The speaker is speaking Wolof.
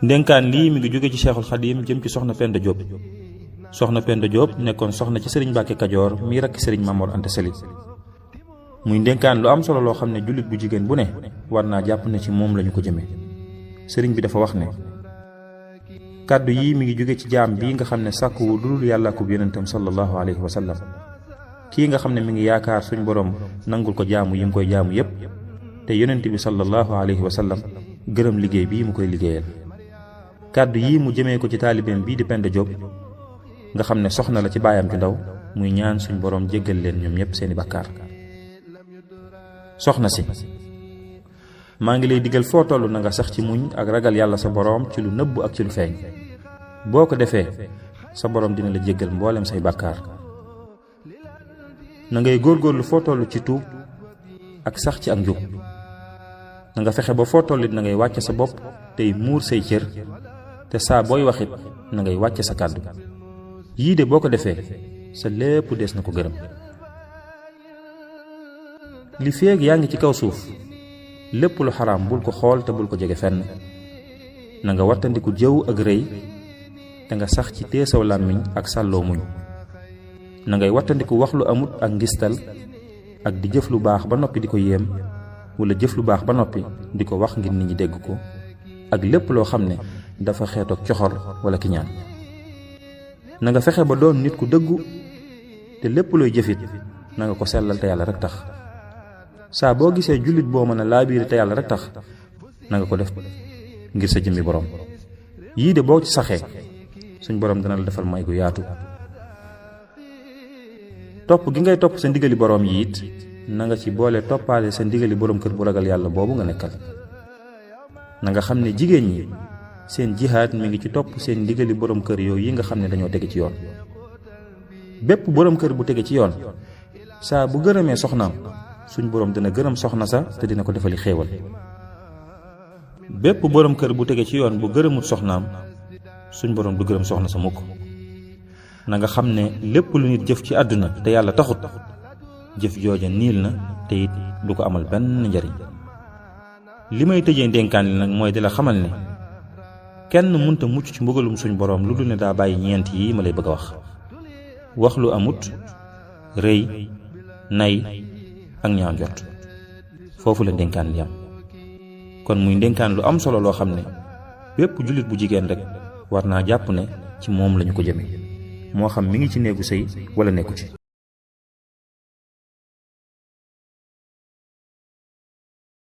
ndénkaan lii mi ngi jóge ci Cheikhul Khadim jëm ci soxna Penda Diop. soxna Penda Diop nekkoon soxna ci sëriñ Mbàkke Kajoor mi rakk sëriñ Mamor Anta Sali. muy ndénkaan lu am solo loo xam ne jullit bu jigéen bu ne war naa jàpp ne ci moom lañu ko jëme. sëriñ bi dafa wax ne kàddu yii mi ngi jóge ci jaam bii nga xam ne sàkkuwu dul yàlla ak yonentam sallallahu alayhi wa sallam. kii nga xam ne mi ngi yaakaar suñ borom nangul ko jaamu yi mu koy jaamu yépp te yonent bi sallallahu alayhi wa sallam gërëm liggéey bii mu koy liggéeyal. kàddu yii mu jëmee ko ci taalibeem bii di Penda Diop nga xam ne soxna la ci baayam ju ndaw muy ñaan suñ borom jéggal leen ñoom ñépp seeni bakkaar. soxna si maa ngi lay digal foo toll na nga sax ci muñ ak ragal yàlla sa borom ci lu nëbb ak ci lu feeñ. boo ko defee sa borom dina la jéggal mboolem say bakkaar. na ngay góorgóorlu foo toll ci tuub ak sax ci ak njub. na nga fexe ba foo tollit na ngay wàcce sa bopp tey muur say cër te saa booy waxit na ngay wàcce sa kàddu. yii de boo ko defee sa lépp des na ko gërëm. li feeg yaa ngi ci kaw suuf lépp lu xaraam bul ko xool te bul ko jege fenn. na nga wattandiku jëw ak rëy te nga sax ci teesaw làmmiñ ak sàlloo muñ. na ngay wattandiku wax lu amut ak ngistal ak di jëf lu baax ba noppi di ko yéem wala jëf lu baax ba noppi di ko wax ngir nit ñi dégg ko ak lépp loo xam ne dafa xeetoog coxor wala kiñaan. na nga fexe ba doon nit ku dëggu te lépp looy jëfit na nga ko sellal te yàlla rek tax. saa boo gisee jullit boo mën a laabiire te yàlla rek tax na nga ko def ngir sa jëmmi borom. yii de boo ci saxee suñ borom dana la defal may gu yaatu. topp gi ngay topp sa ndigali borom yi it na nga ci boole toppaale sa ndigali borom kër bu ragal yàlla boobu nga nekkal. na nga xam ne jigéen ñi seen jihaad mi ngi ci topp seen ndigali borom kër yooyu yi nga xam ne dañoo tege ci yoon. bépp borom kër bu tege ci yoon saa bu gërëmee soxnaam suñ borom dina gërëm soxna sa te dina ko defali xéewal. bépp borom kër bu tege ci yoon bu gërëmut soxnaam suñ borom du gërëm soxna sa mukk. na nga xam ne lépp lu nit jëf ci àdduna te yàlla taxut jëf jooja niil na te it du ko amal benn njariñ. li may tëjee ndénkaan li nag mooy di la xamal ne kenn munta mucc ci mbugalum suñ borom lu dul ne daa bàyyi ñeent yi ma lay bëgg a wax lu amut, rëy, nay ak ñaaw njort. foofu la ndénkaan li am kon muy ndénkaan lu am solo loo xam ne bépp jullit bu jigéen rek war naa jàpp ne ci moom lañu ko jëme moo xam mi ngi ci néegu sëy wala nekku ci.